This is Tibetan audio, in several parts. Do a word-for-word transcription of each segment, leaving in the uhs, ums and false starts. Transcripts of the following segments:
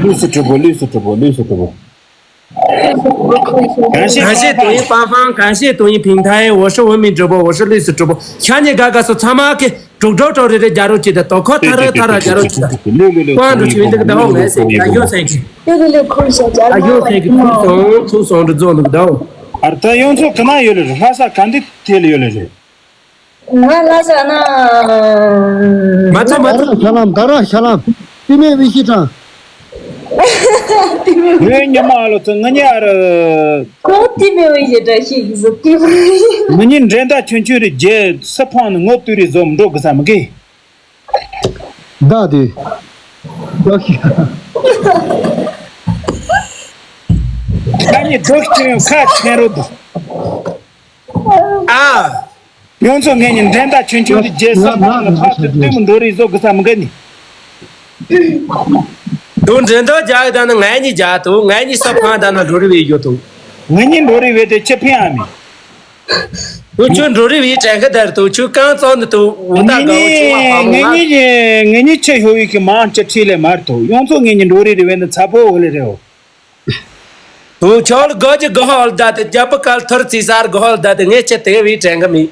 ལུས་སུ་གྲུབ་པོ། ལུས་སུ་གྲུབ་པོ། ལུས་སུ་གྲུབ་པོ། 感谢东一八方，感谢东一平台，我是文明主播，我是绿色主播。 ཤ་ཉེ་དགའ་དགའ་སོ་ཚང་མ་གི་གྲོགས་གྲོགས་གྲོགས་རེ་རེ་རྒྱ་རོགས་ཅིག་དང་དོ་ཁོ་ཐ་ར་ཐ་ར་རྒྱ་རོགས་ཅིག་དང་ལུས་ལུས་ལུས། ཀོང་འགྲོ་ཆུ་ཡིན་འདུག་ད་ཧོ་ངའི་སེང་གེ་ཨ་ཡོ་སེང་གེ། ལུས་ལུས་ལུས་ཁུར་ཤ་རྒྱ་ཨ་ཡོ་སེང་གེ་ཐུག་སོང་ཐུག་སོང་འགྲོ་རྫོང་འདུག་ད་ཧོ། ཨར་ད་ཡོང་ཚོ་ག་ན་ཡོད་ལེ་རེད། ལྷ་ས་ག་འདི་ཐེ་ལ་ཡོད་ལེ་རེད། ང་ལྷ་ས་ན། མ་ཚོ་མ་ད་ཚོ། རང་ཤ་ལམ། ད་རང་ཤ་ལམ། ཏི་མེ་བི་ཤི་ཀྲང་། ཏི་མེ་ངའི་ཉི་མ་ཨ་ལོ་ཚོ་ང་ཉེ་ཨ་ར། ཁོ་ཏི་མེ་བི་ཤི་ཀྲང་ཤི་གི་ཟོ་ཏི་མེ། ང་ཉེ་འགྲན་ཟླ་ཆུང་ཆུང་རེ་རྗེས་ས་ཕང་ནི་ངོ་ཏུ་རི་ཟོ་མི་འགྲོ་གི་ས་མི་གི། ད་དེ། ད་ནི་འགྲོ་ཁྱེར་ཡོང་ཁ་ཆེན་རོ་འདུག་ཨ། ཡོང་ཚོ་ངེད་གཉིས་འགྲན་ཟླ་ཆུང་ཆུང་དེ་རྗེས་ས་ཕག་ནི་ཕག་ཏུ་ལྟོས་མི་འགྲོ་རིགས་བཟོ་དགོས་ས་མི་འགའ་ནི། དུ་འགྲན་ཟླ་རྒྱག་ཡོད་ད་ནི་ངའི་གཉིས་རྒྱག་ཏུ་ངའི་གཉིས་ས་ཕག་ད་ན་འགྲོ་རི་བའི་ཡོད་དུ། ངེད་གཉིས་འགྲོ་རི་བའི་དེ་ཆེ་ཕན་ཨ་མི། དུ་ཁྱོད་འགྲོ་རི་བའི་དྲན་གི་དར་དུ་ཁྱོད་རྐང་བཙོག་ནི་དུ་འུ་ད་ངེད་ག་འུ་ཆུང་བ་ཕ་མོ་ང་། གཉིས་ངེད་གཉིས་ཆེ་ཤོས་ཡིན་གི་མང་ཆེ་ཁྲིད་ལས་མར་དུ་ཡོང་ཚོ་ངེད་གཉིས་འགྲོ་རི་རི་བའི་ནི་ཚ་པོ་འོ་ལེ་རེད་འོ། དུ་ཆོལ་གོ་ཅི་གོ་ཧོལ་ད་དེ་རྒྱབ་པ་གལ་ཐོར་ཙི་སར་གོ་ཧོལ་ད་དེ་ངས་ཆེ་དེ་བའི་དྲན་གི་མི།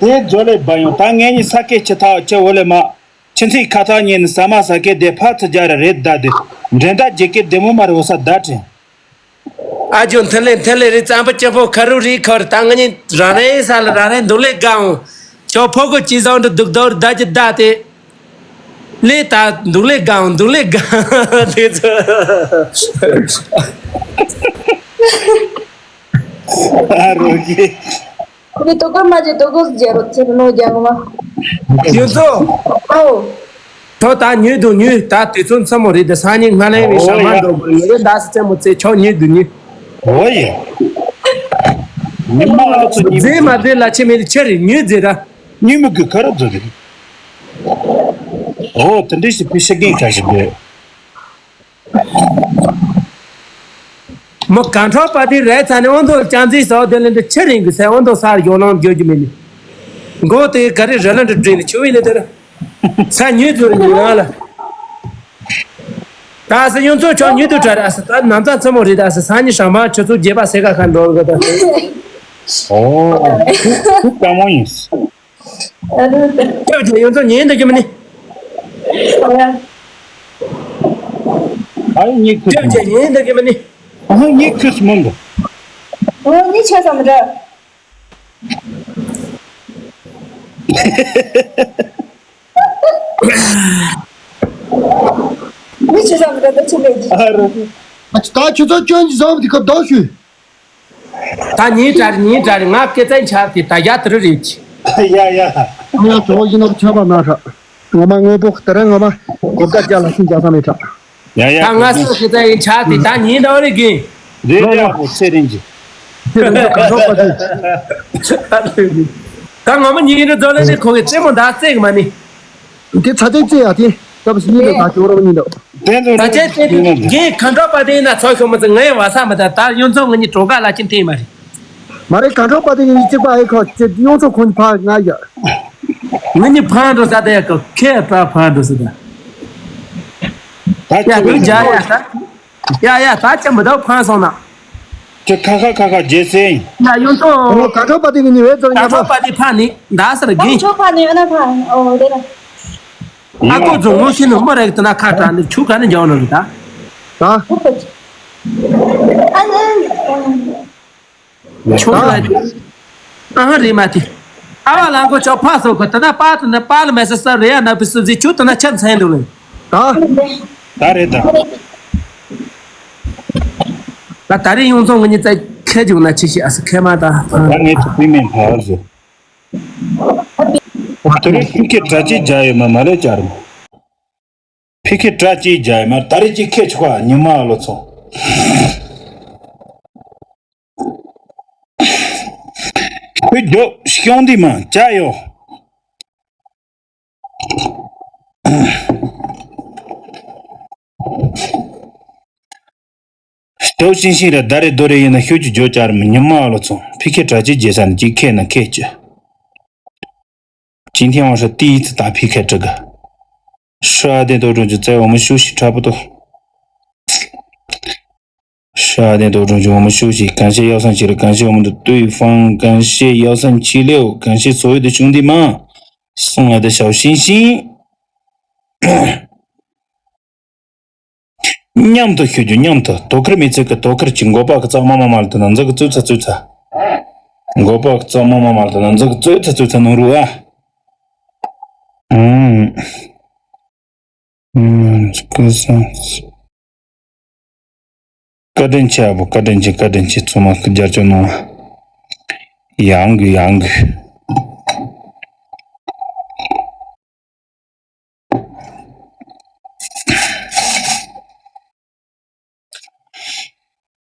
དེ་ཛོ་ལེ་བ་ཡོང་ད་ངེད་གཉིས་ས་སྐད་ཆེ་ཐག་ཆེ་འོ་ལེ་མ། ཁྱི་ཚིག་ཁ་ཐག་ཉན་ནི་ཟ་མ་ཟ་སྐད་དེ་ཕ་ཚ་རྒྱ་ར་རེད་ད་དེ། འགྲན་ཟླ་རྒྱལ་སྐད་བདེ་མོ་མ་རེད་འོ་ས་ད་དྲན། ཨ་ཇོ་འཐེན་ལེ་འཐེན་ལེ་རི་རྩམ་པ་སྐྱ་ཕོ་ཁ་རུ་རི་ཁར་ད་ང་གཉིས་རང་རེ་ས་ལ་རང་རེ་འདུག་ལེ་གང་། ཁྱོད་ཕོ་གོ་ཅི་བཟང་འདྲ་འདུག་དོར་ད་ཅི་ད་དེ། ལེ་ད་འདུག་ལེ་གང་འདུག་ལེ་གང་དེ་ཚོ། ཨ་རོ་གི། ཁོ་གི་དོ་ཀོ་མ་ཇེ་དོ་ཀོ་ཇེ་རོ་ཚེ་རོ་ནོ་རྒྱ་གོ་མ། ཡོད་ཚོ། ཨོ། ཁྱོད་ད་ཉོས་འདུག་ཉོས་ད་དུས་ཚོད་མཚམས་མོ་རེད་ད་སང་ཉིན་ང་ལན་བའི་ཞག་མ་འགྲོ་དགོས་ཡོད་རེད་ད་སི་ཚེ་མོ་ཚེ་ཁྱོད་ཉོས་འདུག་ཉོས། ཨོ་ཡེ། ཉི་མ་ཨ་ཚོ་ཉི་མ་རྫས་མ་རྫས་ལ་ཆེ་མེད་ཆེ་རེད་ཉོས་རྫས་ད། ཉོས་མི་དགོས་ཁ་ར་རྫོ་རེད། ཨོ་དེ་འདྲ་ཞིག་ཕི་ཤ་རྒན་ཁ་ཞིག་དགོས། མོ་གང་འཕྲོག་པ་དེ་རས་ཚ་ནས་དབང་དུ་ཅང་ཙི་སོགས་དེ་ལས་འདི་ཕྱིར་རིང་གི་སའི་དབང་དུ་སར་ཡོ་ལང་འགྱོ་རྒྱུ་མེད་ནི། མགོ་དེ་ག་རེ་ར་ལ་འདྲ་བྲིས་ནས་ཆུ་བའི་ནི་དེར། ས་ཉུལ་དུ་རིང་ནང་ལ། ད་ས་ཡོན་ཚོ་ཆོག་ཉུལ་དུ་གྲ་ར་ས་ད་ནམ་ཚ་མཚན་མོ་རེད་ད་ས་ས་ཉི་ཧྲང་མ་ཆུ་ཚོད་བརྒྱད་པ་སེ་ག་ཁ་འགྲོ་གི་ད། ཨོ། ཁུག་ཁུག་དཀའ་མོ་ཡིན། ཁྱོད་ཀྱི་ཡོན་ཚོ་ཉན་འདུག་གི་མིན་ནི། ཨ་ཡེ་གཉིད་ཁུག་ཁྱོད་ཀྱི་ཉན་འདུག་གི་མིན་ནི། ཨ་གཉིད་ཁུག་མིན་འདུག་ཨོ་གཉིད་ཆ་ཙམ་འདྲ། གཉིད་ཆ་ཙམ་འདྲ་ད་ཆུ་མེད་ཀྱི། ཨ་རོ། ད་ཁྱོད་ཚོ་སྐྱོན་གྱི་བཟང་བ་དེ་ཁ་བདག་ཞུས། ད་ཉིན་དྲར་ཉིན་དྲར་ང་སྐད་ཚན་ཆགས་ཏེ་ད་རྒྱ་དུ་རུ་རེད་ཅི། ཡ་ཡ། ང་གྲོགས་ཡིན་ནོར་ཆགས་པ་མ་ཧྲ། ངོ་མ་དངོས་པོ་ད་རེ་ངོ་མ་གོ་བརྡ་རྒྱ་ལ་ཤིང་རྒྱ་ས་མེད་ཧྲ། ཡ་ཡ། ད་ང་སུ་སྐད་ཚན་ཡིན་ཆགས་ཏེ་ད་ཉིན་ད་རེ་གིན། རེད་རེད་ཨ་ཁུ་ཚེ་རིང་གི། ཚེ་རིང་གི་གང་ཐོག་པ་དེ། ད་ངོ་མ་ཉིན་རེ་རྫོགས་ལས་ནི་ཁོང་གི་རྩེད་མོ་ད་རྩེད་གི་མ་ནི། དེ་ཚ་ཚེག་ཚེ་ཡ་དེ་སྐབས་སུ་གཉིས་ལ་ད་ཇོ་རོ་གཉིས་ལ། དེ་ཚོ་ད་ནི་ཆེ་ཚེ་དེ་ངས་གང་འགྲོ་པ་དེ་ཡིན་ན་ཚོ་ཤོ་མ་ཚོ་ངའི་བ་ས་མ་ད་ད་ཡོང་ཚོ་ང་གཉིས་གྲོགས་ག་ལ་ཅིན་ཐེ་མ་རེད། མ་རེད་གང་འགྲོ་པ་དེ་ངས་གཅིག་པ་ཨེ་ཁོ་ཅེ་ཡོང་ཚོ་ཁོང་གཉིས་ཕ་ང་ཡ། ང་གཉིས་ཕ་འགྲོ་ས་དེ་ཡ་ཁོ་ཁེ་པ་ཕ་འགྲོ་ས་ད། ད་ཡ་ཁོ་ཅི་ཇ་ཡ་ད། ཡ་ཡ་ད་ཅི་མི་ད་ཕ་སོང་ན། ཁྱོད་ཁ་ཁ་ཁ་ཁ་རྗེས་སེ་ཡིན། ཡ་ཡོང་ཚོ། ཨོ་ག་ཁྲོ་པ་དེ་གི་ནི་བས་ཚོར་ཉག་ཁྲོ་པ་དེ་ཕ་ནི་ད་སར་གི། ཁྲོ་པ་ནི་ཨ་ན་ཕ་ཨོ་དེ་ལ། ཨ་ཀོ་རྫོང་ངོ་ཤེས་ནི་མོ་རེག་ཏུ་ན་ཁ་གྲག་ནི་ཆུ་ག་ནི་འཇོག་ནི་ད། ད། ཨ་ནི། ཆུ་ལ་ཨ་ཧ་རི་མ་ཏི། ཨ་བ་ལང་ཀོ་ཅོ་ཕ་སོ་ཁོ་ད་ད་པ་ཏུ་ན་པ་ལ་མེ་ས་ས་རེ་ཡ་ན་པི་སུ་ཟི་ཆུ་ཏུ་ན་ཆ་མཚན་འདུག་ལེ། ད། ད་རེད་ད། ད་ད་རེས་ཡོངས་རྫོགས་ང་གཉིས་རྩ་ཁས་བྱུང་ན་ཆི་ཞིག་ཨ་སི་ཁས་མ་ད། ད་ངས་ཚོ་པི་མེན་ཕ་བར་ཟེར། ད་རེས་ཕི་ཁེ་དྲ་ཅིག་རྒྱ་ཡོད་མ་མ་ལས་བཅར་མ། ཕི་ཁེ་དྲ་ཅིག་རྒྱ་ཡོད་མ་ད་རེས་ཅིག་ཁས་ཆོག་ཉི་མ་ལོ་ཚོ། ཁོས་རྒྱོབ་ཤོང་འདི་མ་བྱ་ཡོ། སྟོབས་ཤིང་ཤིང་ར་ད་རེ་རྡོ་རེ་ཡིན་ན་ཤུགས་ཀྱི་རྒྱོབ་བྱ་ར་མི་ཉི་མ་ལོ་ཚོ་ཕི་ཁེ་དྲ་ཅིག་རྒྱས་ས་ནི་ཅིག་ཁས་ན་ཁས་ཀྱི། 今天我是第一次打P K这个。是啊，点多钟就在我们休息差不多。ཤ་དེ་དོ་དྲུང་ཆུང་མ་ཤུ་ཞིག་གང་ཤེས་ཡག་སང་ཆི་རེད། གང་ཤེས་འོ་མ་དུ་ཏུའི་ཧྥང་། གང་ཤེས་ཡག་སང་ཆི་ལེའུ། གང་ཤེས་སོ་ཡི་དུ་ཆུང་དི་མ་སོང་ང་དེ་ཞའོ་ཤིང་ཤིང་མཉམ་དུ་ཤོད་རྒྱུ། མཉམ་དུ་དོ་ཁུར་མི་ཚེ་གི་དོ་ཁུར་གྱི་མགོ་པ་གི་རྩ་མ་མ་མ་ལ་དུ་ན་འཛག་གི་བཙུད་ཚ་བཙུད་ཚ། མགོ་པ་གི་རྩ་མ་མ་མ་ལ་དུ་ན་འཛག་གི་བཙུད་ཚ་བཙུད་ཚ་ནོ་རུ་ཨ། ཨུམ། ཨུམ། སྐུ་སངས། བཀའ་དྲིན་ཆེ་ཨ་བོ། བཀའ་དྲིན་ཆེ། བཀའ་དྲིན་ཆེ། ཚང་མ་སྐུ་རྒྱབ་སྐྱོར་གནང་བ། ཡང་གི་ཡང་གི།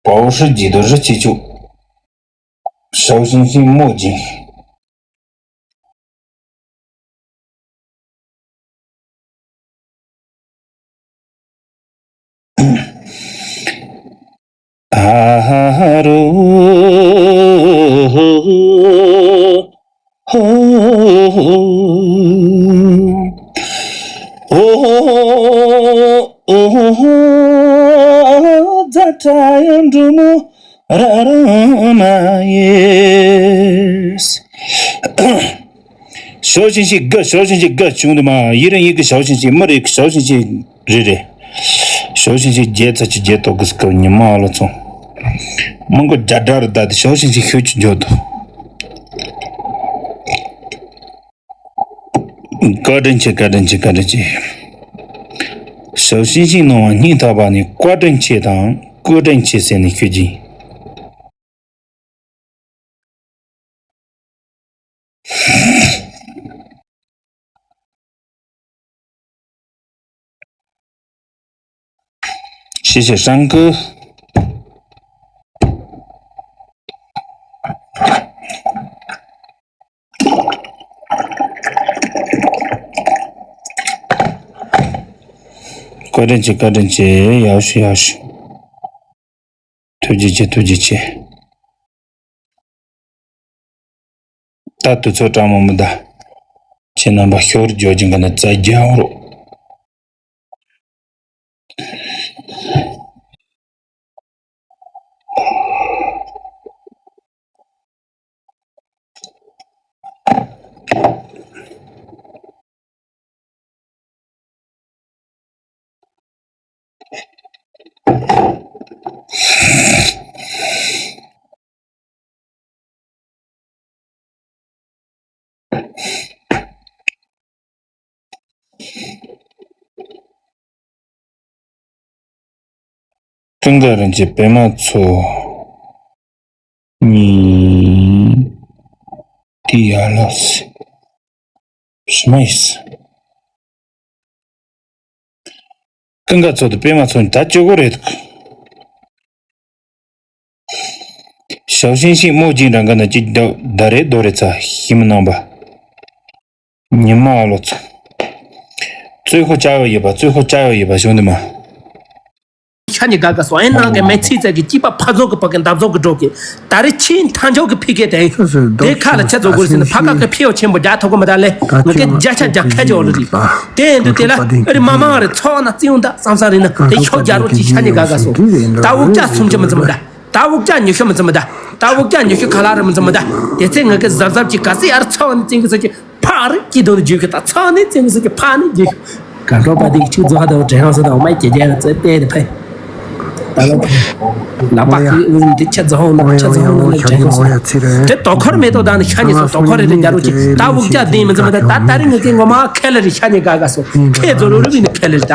པའོ་ཧྲི་ཇི་དོ་རི་ཆི་ཆུ། ཞའོ་ཤིང་ཤིང་མོ་ཇིང་། ཨ་རོ་ཧོ་ཧོ་ཨོ་ཧོ་ཨོ་ཧོ་ཛ་ཏྲ་ཡ་འབྲུ་མོ་ར་ར་མ་ཡེས། ཞའོ་ཆིན་ཆིན་དགའ། ཞའོ་ཆིན་ཆིན་དགའ་བྱུང་དུ་མ་ཡི་རང་ཡི་གི་ཞའོ་ཆིན་ཆིན་མི་རེད། ཞའོ་ཆིན་ཆིན་རེད་རེད། ཞའོ་ཆིན་ཆིན་རྒྱལ་ཚ་ཆི་རྒྱལ་ཏོ་གི་སྐབས་ཉི་མ་ཨ་ལོ་ཚོང་མང་གོ་རྒྱ་དྲ་རུ་ད་དེ་ཞའོ་ཆིན་ཆིན་ཤོད་ཀྱི་འཇོག་ཏོ། བཀའ་དྲིན་ཆེ། བཀའ་དྲིན་ཆེ། བཀའ་དྲིན་ཆེ། ཞའོ་ཆིན་ཆིན་གནང་བ་སྙིང་ཐག་པ་ནས་བཀའ་དྲིན་ཆེ་དང་བཀའ་དྲིན་ཆེ་ཟེར་ནས་ཤོད་ཀྱི། ཤེས་བྱ་སྲང་ཀི། བཀའ་དྲིན་ཆེ། བཀའ་དྲིན་ཆེ། ཡག་ཤོས་ཡག་ཤོས། ཐུགས་རྗེ་ཆེ། ཐུགས་རྗེ་ཆེ། ད་དུས་ཚོད་གྲངས་མང་མི་གདའ། ཁྱེད་རྣམ་པ་ཤོར་འཇོག་ཅིང་ག་ན་རྩ་རྒྱག་རོགས། ཀུན་དགའ་རིན་ཆེན་པད་མ་མཚོ་གཉིས་དེ་ཡར་ལ་སི་མ་ཡིས། ཀུན་དགའ་མཚོ་དེ་པད་མ་མཚོ་ད་ཅོ་གོ་རེད། ཞའོ་ཤིང་ཤིང་རྨོ་ཅིང་རང་ག་ན་ཅི་ད་ད་རེད་དོ་རེད་ཚ་ཤི་མི་ནང་པ། ཉི་མ་ཨ་ལོ་ཚ། རྩོད་ཁོ་བཅའ་ཡོ་ཡོད་པ། རྩོད་ཁོ་བཅའ་ཡོ་ཡོད་པ་བྱུང་དུ་མ། ཤ་ཉེ་དགའ་དགའ་སོ་ཨེ་ནང་གི་མེ་ཚིག་ཙག་གི་སྐྱིད་པ་ཕ་ཚོགས་ཀྱི་པ་གི་འདབ་ཚོགས་ཀྱི་གྲོགས་ཀྱི་ད་རེ་ཆིན་ཐང་ཆོག་གི་ཕི་ཀེ་དེ་དེ་ཁ་ལ་ཆ་ཚོགས་གོ་རེ་ཟིན་ཕ་ཀ་གི་ཕི་ཡོ་ཆེན་པོ་རྒྱ་ཐོག་གི་མི་ད་ལེ་ང་གི་རྒྱ་ཆ་རྒྱ་ཁ་ཅོ་ལ་རི་དེ་ཡིན་དུ་དེ་ལ་ཨ་རི་མ་མ་རེ་ཚོགས་ན་བརྩི་ཡོང་ད་བསམ་ས་རི་ན་དེ་ཤོག་རྒྱ་རོགས་ཀྱི་ཤ་ཉེ་དགའ་དགའ་སོ་ད་འུག་ཅག་སུམ་ཅུ་མི་ཙམ་ད། ད་འུག་ཅག་ཉི་ཤུ་མི་ཙམ་མི་ད། ད་འུག་ཅག་ཉི་ཤུ་ཁ་ལག་རི་མི་ཙམ་མི་ད། དེ་ཚེ་ང་གི་གཟབ་གཟབ་ཀྱི་ག་ཚེ་ཡར་ཚ་བ་ནི་བཙན་གི་ཚོ་ཀྱི་ཕ་རི་ཀྱི་དོན་དུ་བརྗོད་གི་ད་ཚ་ནི་བཙན་གི་ཚོ་ཀྱི་ཕ་ནི་བརྗོད་གི་ག་འགྲོ་པ་དེ་གི་ཆུ་རྫོགས་དང་དྲན་ཧང་སོ་དང་མ་ཀྱེ་རྒྱལ་ལ་ཚེ་བལྟས་ནི་ཕ། ད་ལོ་ཕ། ལ་པ་ཁི་འུ་འདི་ཆ་རྫོགས་ཧང་ན་ཆ་རྫོགས་ཧང་ན་ལ་དྲན་ཧང་སོ། དེ་དོ་ཁར་མེ་ཏོག་དང་ནི་ཤ་ཉེ་སོ་དོ་ཁར་རི་རི་རྒྱ་རུ་ཀྱི་ད་འུག་ཅག་དེ་མི་ཙམ་མི་ད། ད་ད་རི་ངི་ཀྱི་ངོ་མ་ཁེ་ལ་རི་ཤ་ཉེ་དགའ་དགའ་སོ་ཁེ་རྫོགས་རུ་རུ་བི་ནི་ཁེ་ལ་རི་ད།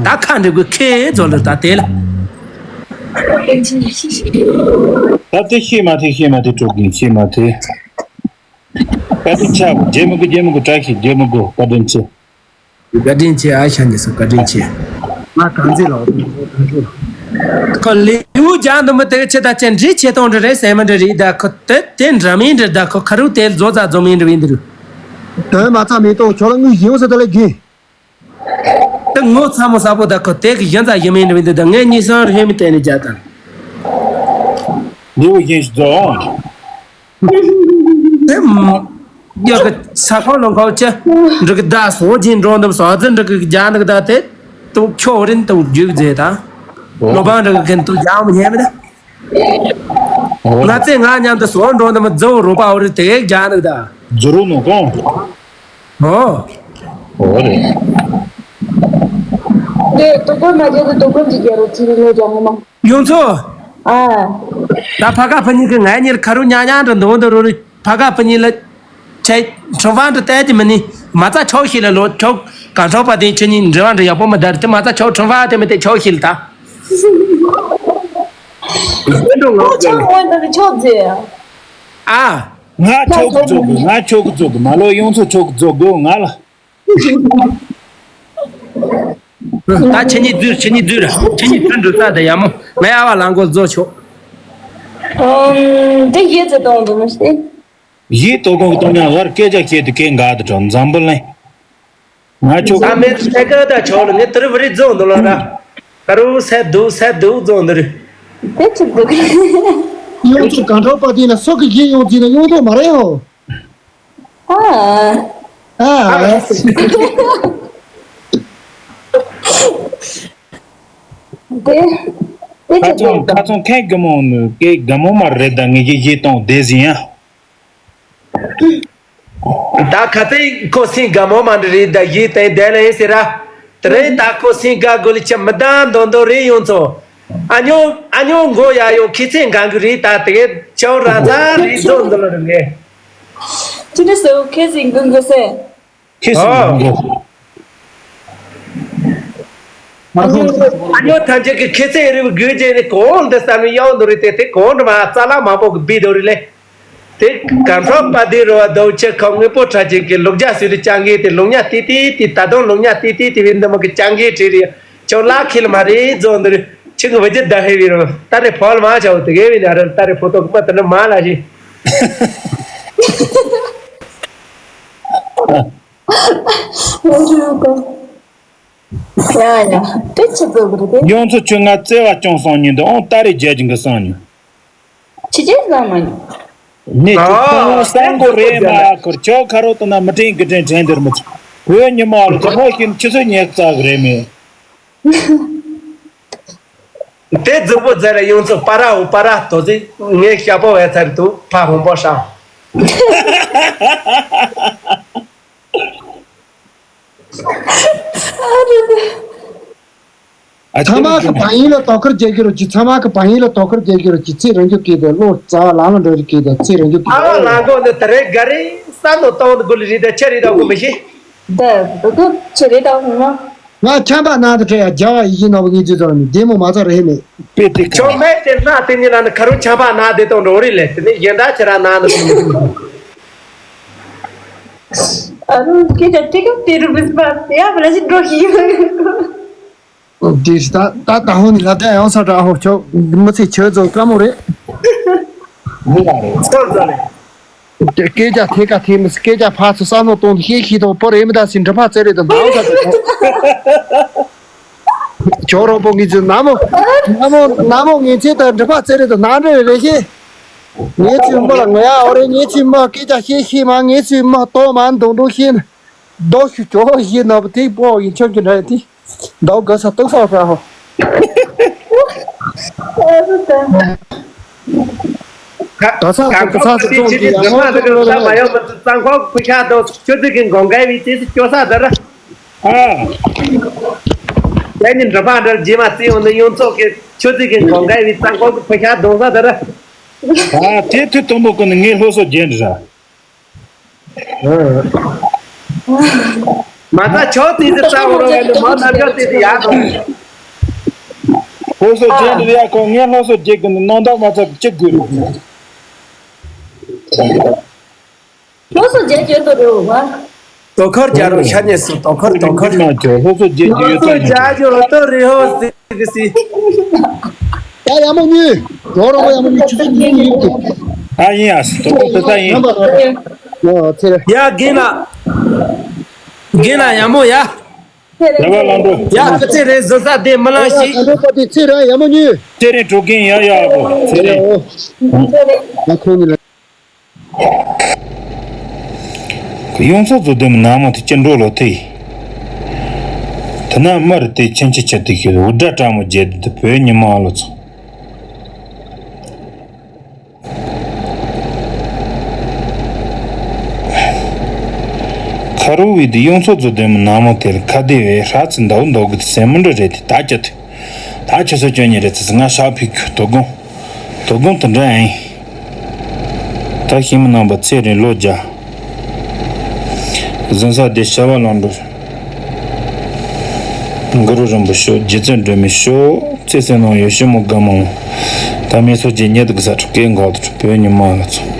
ད་ཁ་འདྲི་དགོས་ཁེ་རྫོགས་ལ་ད་དེ་ལ། ད་དེ་ཤེས་མ་ཐེ་ཤེས་མ་ཐེ་གྲོགས་ཀྱིས་ཤེས་མ་ཐེ། བཀའ་དྲིན་ཆེ། རྗེ་མི་དགོས་རྗེ་མི་དགོས་བཀྲ་ཤིས་རྗེ་མི་དགོས་བཀའ་དྲིན་ཆེ། བཀའ་དྲིན་ཆེ་ཨ་ཤ་ཉེ་སོ་བཀའ་དྲིན་ཆེ། ང་གང་ཚེ་ལ་ཁོ་ལེའུ་རྒྱག་འདུག་མི་དེ་ཆེ་ད་ཅན་འདྲི་ཆེ་གཏོང་འདྲི་རེད་ཟེར་མི་འདྲི་རེད་ད་ཁོ་དེ་དེ་འདྲ་མིན་འདྲི་ད་ཁོ་ཁ་རུ་དེ་བཟོ་ཙག་བཟོ་མིན་འདྲི་བིན་འདྲི་རུ། དོན་མ་ཚ་མི་གཏོང་ཁྱོད་ལ་དངུལ་ཡིན་འོང་ཟེར་ད་ལས་དགོས། ད་ངོ་ཚ་མོ་ས་པོ་ད་ཁོ་དེ་གི་གཞན་ཚ་ཡིན་མིན་འདྲ་མིན་འདི་ད་ངས་ཉིས་སང་རེ་མི་བལྟས་ནས་རྒྱ་དང་། ལེའུ་གཞན་ཞིག་རྫོགས། དེ་མ་ཡག་གི་ས་ཁོ་ལོང་ཁོ་ཅེ་འགྲིག་གི་ད་སོ་ཅིན་འགྲོ་འདུག་སོ་ཙི་འགྲིག་གི་རྒྱ་འདུག་ད་དེ་ཏུ་ཁྱོ་རིན་ཏུ་རྒྱུག་མཛད་ད། ལོ་པང་འདྲ་གི་ཁན་ཏུ་རྒྱག་མི་ཉན་མི་ད། ང་ཚེ་ང་མཉམ་དུ་སོང་འགྲོ་འདི་མི་རྫོ་རོ་པ་འོ་རི་དེ་རྒྱག་ནི་ད། རྫོ་རོ་ནོ་གོང་། ཨོ། ཨོ་རེད། དེ་དུ་ཀོ་མ་རྒྱལ་དུ་དུ་ཀོ་ཅི་རྒྱལ་རོ་ཚི་རི་ལོ་རྒྱག་མི་མ། ཡོང་ཚོ། ཨ། ད་ཕ་ག་ཕ་ཉིད་ཀྱི་ང་གཉིས་ཁ་རུ་ཉག་ཉག་འདྲ་འདོན་འདི་རོ་རི་ཕ་ག་ཕ་ཉིད་ལ། ཆེ། ཁྲོམ་བ་འདྲ་བལྟས་ཀྱི་མི་ནི་མ་རྩ་ཆོག་ཤིག་ལ་ལོ་ཆོག་གང་ཆོག་པ་དེ་ཁྱེད་གཉིས་འབྲེལ་བ་འདྲ་ཡག་པོ་མི་འདར་དེ་མ་རྩ་ཆོག་ཁྲོམ་བ་དེ་མི་དེ་ཆོག་ཤིག་ལ་ད། ཁོ་ཆོག་འོན་ཏེ་ཆོག་ཟེར། ཨ། ང་ཆོག་གི་རྫོགས་དགོས། ང་ཆོག་གི་རྫོགས་དགོས། མ་ལོ་ཡོང་ཚོ་ཆོག་གི་རྫོགས་དགོས་ང་ལ། ད་ཁྱེད་གཉིས་འཛུལ་ཁྱེད་གཉིས་འཛུལ་ར་ཁྱེད་གཉིས་འཛུལ་འགྲོ་ས་དེ་ཡ་མོ་ང་ཡ་བ་ལང་གོ་རྫོགས་ཆོག་ཨམ། འདི་ཡིད་ཚེ་གཏོང་འདུག་མི་ཤེས། ཡིད་དོ་དགོང་གི་གཏོང་ཉག་བར་སྐད་ཆ་བཤད་དུ་སྐད་འགག་དུ་གྲོ་འཛམ་བུ་གླིང་། ང་ཆོ་ད་མེད་ཐད་ཀར་ད་ཆོག་ལ་ངས་དེ་རུ་བ་རི་རྫོགས་འདུག་ལ་ར། ད་རུ་སད་འདུག་སད་འདུག་རྫོགས་འདི་རུ། དེ་ཆི་འདུག་ཡོང་ཚོ་གང་འཕྲོ་པ་དེ་ན་སོ་གི་ཡིད་ཡོང་ཚིག་ན་ཡོང་ཐོག་མ་རེད་ཧོ། ཨ། ཨ། དེ། དེ་ཁ་ཆི་ཚོང་འདུག་ཁ་ཚོང་ཁེ་གི་མོ་ནུ་ཀེ་ག་མོ་མ་རེད་ད་ངེད་ཀྱི་ཡིད་གཏོང་བདེ་ཟིན་ཡ། ད་ཁ་ཚིག་ཁོ་སིང་དགའ་མོ་མ་འདྲ་རེད་ད་ཡིད་བརྟན་བསྡད་ལ་ཡིན་ཟེར་ར། དེ་རིང་ད་ཁོ་སིང་དགའ་དགོས་ལ་ཆ་མི་ལྡང་མདོག་མདོག་རེད་ཡོང་ཚོ། ཨ་ཉོ་ཨ་ཉོ་མགོ་ཡ་ཡོ་ཁི་ཚེ་འགང་གི་རེད་ད་དེ་གའི་ཆའོ་ར་ཚ་རེད་ཚོ་འདི་ལ་རུ་ངེ། ཅི་འདྲ་སོ་ཁེ་སིང་གི་མགོ་སེ། ཁེ་སིང་གི་མགོ། ཨ་ཉོ་ཐམས་ཅད་ཀྱི་ཁེ་ཚེ་རིབ་དགོས་རྗེས་ནི་གོང་འདི་བསམ་ནི་ཡོང་འདུག་རེད་དེ་དེ་གོང་འདྲ་མ་རྩ་ལག་མང་པོ་གི་བིད་འདུག་རེད་ལེ། དེ་གང་འཕྲོ་པ་དེ་རུ་བ་རྡོ་ཆེ་ཁོ་དངོས་པོ་ཁྲ་ཅན་གྱི་ལུག་རྒྱ་སུ་རི་ཅང་གི་དེ་ལུག་ཉ་ཏི་ཏི་ཏི་ད་དུང་ལུག་ཉ་ཏི་ཏི་ཏི་བི་འདི་མོ་གི་ཅང་གི་བྲིས་རེད་ཅོ་ལག་ཁིལ་མ་རེད་རྫོགས་འདི་རུ་ཆི་གི་བ་ཇི་ད་ཧེ་བི་རུ་ད་རེ་ཕོལ་མ་ཆའོ་དེ་གེ་བི་ན་ར་ད་རེ་ཕོ་ཏོ་གི་པ་ད་ནི་མ་ལ་ཞི། ཡ་ཡ་དེ་ཆི་ཚོད་གི་རེད་དེ། ཡོང་ཚོ་ཆུ་ང་བརྩེ་བ་སྐྱོང་སང་ཉིན་འདི་ཨོང་ཏ་རེ་རྒྱལ་གྱི་འགི་སང་ཉིན། ཕྱི་རྒྱལ་ལ་མ་ཉོ། ནི་ཨ། ཁོ་སང་གོ་རེ་མ་ཁོར་ཆོ་ཁ་རོ་ཏོ་ན་མི་དྲན་གི་དྲན་དྲན་འདིར་མི་ཚུ། བོད་ཉི་མ་ལ་ཁོ་མོ་ཤིན་ཆུ་ཚོད་ཉེར་རྩ་གི་རེ་མེད། དེ་རྫིག་པོ་ཛ་ར་ཡོང་ཚོ་པ་ར་འུ་པ་ར་ཏོ་ཟི་ངའི་ཞག་པོ་བས་ཚར་དུ་ཕ་ཧོང་པོ་ཧྲ། ཨ་ཚང་མ་གི་བ་ཡིན་ལ་དོ་ཁུར་རྒྱལ་གྱི་རོ་ཅི་ཚང་མ་གི་བ་ཡིན་ལ་དོ་ཁུར་རྒྱལ་གྱི་རོ་ཅི་ཚེ་རང་རྒྱུ་སྐྱེས་ཏེ་བློ་རྩ་བ་ལང་ལ་འགྲོ་རྒྱུ་སྐྱེས་ཏེ་ཚེ་རང་རྒྱུ་སྐྱེས་ཨ་ཏེ། ལ་གོ་ནི་ད་རེ་ག་རེ་ས་ནོ་ཏོང་གོ་ལི་རི་ད་ཆ་རི་ད་གོ་མི་ཤེས། ད་གོ་ཆ་རི་ད་གོ་མ། ང་ཆམ་པ་ནང་དུ་ཁྲེ་ཡ་རྒྱ་བ་ཡི་ཡིན་ནོ་བ་ངེས་ཚུལ་ཚོར་ནི་བདེ་མོ་མ་ཚོར་རེ་མེད། པེ་ཏི་ཁ་ཆོ་མེད་དེ་ན་དེ་ཉིན་ན་ནི་ཁ་རུ་ཆམ་པ་ན་དེ་ཏོང་འགྲོ་རི་ལེ་དེ་ནི་ཡན་ད་ཆ་ར་ན་ནི། ཨ་རུ་སྐད་ཆ་ཏི་ཀ་ཏི་རུ་བིས་པ་ཡ་བ་ལ་ཞིག་འགྲོ་ཤི་ཡོད། དེ་ད་ད་ད་ཧོ་ནི་ལ་ད་ཡང་ས་དྲ་ཧོ་ཆོ་མི་ཚེ་ཆོས་ཚོ་ཀ་མོ་རེད། མི་ལ་རེད། ཚོར་ཚོར་རེད། སྐད་ཆ་ཐད་ཀ་ཐད་མི་སྐད་ཆ་ཕར་ཚུར་བསམ་བློ་གཏོང་དུ་ཤེས་ཤེས་དང་པོ་རེད་མི་ད་སྲིད་འགྲུལ་པ་བཙལ་རེད་དང་ནང་ས་དང་། ཇོ་རོང་པོ་ངེས་ཚུལ་ནམ་མོ་ནམ་མོ་ནམ་མོ་ངེས་ཚེ་དང་འགྲུལ་པ་བཙལ་རེད་དང་ནང་འདྲེ་རེད་ཤེས། ངེས་ཚུལ་མོ་ལ་ངོ་ཡ་འོ་རེད་ངེས་ཚུལ་མོ་སྐད་ཆ་ཤེས་ཤེས་མ་ངེས་ཚུལ་མོ་ལྟོ་མ་འདུག་འདུག་ཤེས་ན་རྡོ་ཞུ་ཇོ་ཤེས་ན་བུ་དེ་པོ་ཡིན་ཆོག་གི་འདྲ་ཡ་དེ། ཟླ་བ་ག་ས་སྟག་ས་ཧྲ་ཧོ། ག་ས་ག་ས་སི་ཙོང་གི་ཡང་མོ་ཙོང་ལ་ཡང་མོ་ཙི་གཙང་ཁོག་ཕུ་ཤ་དོ་ཆུ་ཚིག་གི་གོང་གའི་བི་ཙི་སི་ཅོ་ས་དར། ཨ། ཡ་ནི་འདྲ་པ་འདྲ་རྗེས་མ་ཙི་ཡོང་ནི་ཡོང་ཚོགས་ཀྱི་ཆུ་ཚིག་གི་གོང་གའི་བི་གཙང་ཁོག་གི་ཕུ་ཤ་དོང་ས་དར། ཨ་དེ་དུས་དུམ་བུ་ཀུན་ངའི་སློབ་གསོ་རྒྱན་འདྲ། མ་ད་ཆོག་དེ་དེ་རྩ་བོ་རོ་ཡ་ནི་མ་ན་ཆོག་དེ་དེ་ཡ་དང་། སློབ་གསོ་རྒྱན་དུ་ཡ་ཁོ་ངའི་སློབ་གསོ་རྒྱན་གི་ནི་ནང་ལྟར་མ་ཚབ་ཅི་དགོས་རུ། སློབ་གསོ་རྒྱན་བརྗོད་དོ་རུ་བ། དོ་ཁར་རྒྱ་རོ་ཤ་ཉེ་སུ་དོ་ཁར་དོ་ཁར། མ་ཆོག་སློབ་གསོ་རྒྱན་གི་ཡོད་ཚོད་ཉེ། རྒྱ་རོ་དོ་རི་ཧོ་སི་སི། ད་ཡ་མོ་ཉུལ། རོ་རོ་ཡ་མོ་ཉུལ་ཆུ་ཚོད་ཉུལ་ཉུལ་གི། ཨ་ཡིན་ཨ་སི་དོ་ཁར་དོ་ས་ཡིན། ཡ་ཚེ་ར། ཡ་རྒན་ལགས། རྒན་ལགས་ཡ་མོ་ཡ། རེ་བ་ལང་འགྲོ། ཡ་ཁ་ཚེ་རེ་བཟོ་ས་དེ་མི་ལང་ཞིག་ཚེ་ར་ཡ་མོ་ཉུལ། ཚེ་རིང་གྲོ་གིན་ཡ་ཡ་ཨ་བོ་ཚེ་རིང་། ང་ཁོང་ནི་ལ། ཡོང་ས་ཚོ་དེ་མི་ནག་མོ་དེ་ཅི་འགྲོ་ལོ་དེ། ད་ ན་མར་དེ་ཆེན་ཆེ་ཆེ་དེ་ཤི་འུར་སྒྲ་གྲག་མོ་བརྒྱད་དེ་བོད་ཉི་མ་ལོ་ཚོ། ཁ་རུ་བི་དེ་ཡོང་ཚོ་ཛོ་དེ་མོ་ན་མོ་དེར་ཁ་བདེ་བའི་ཧྲ་ཚི་འདའུ་འདའུ་གི་དེ་སེ་མོ་འདྲ་རེད་དེ་ད་ཅི་དེ། ད་ཁྱོད་ཚོ་ཁྱོད་ཉིད་རེད་ཚེ་ང་ཤག་ཕིག་ཁྱོད་དོ་དགོང་། དོ་དགོང་དུ་འདྲ་ཨིན། ད་ཤི་མི་རྣམ་པ་ཚེ་རིང་ལོ་བརྒྱ། གཟན་ས་དེ་ཤ་བ་ལང་འགྲོ། གུ་རུ་རིན་པོ་ཤོག་རྗེ་བཙུན་སྒྲོལ་མའི་ཤོག་ཚེ་སྲིང་ནང་ཡོད་ཤི་མོ་དགའ་མོ། ད་མི་ཚོ་རྗེ་ཉེ་དུ་གི་ས་ཁྲི་སྐད་འགག་ཏུ་བོད་ཉི་མ་ལ་ཚོ།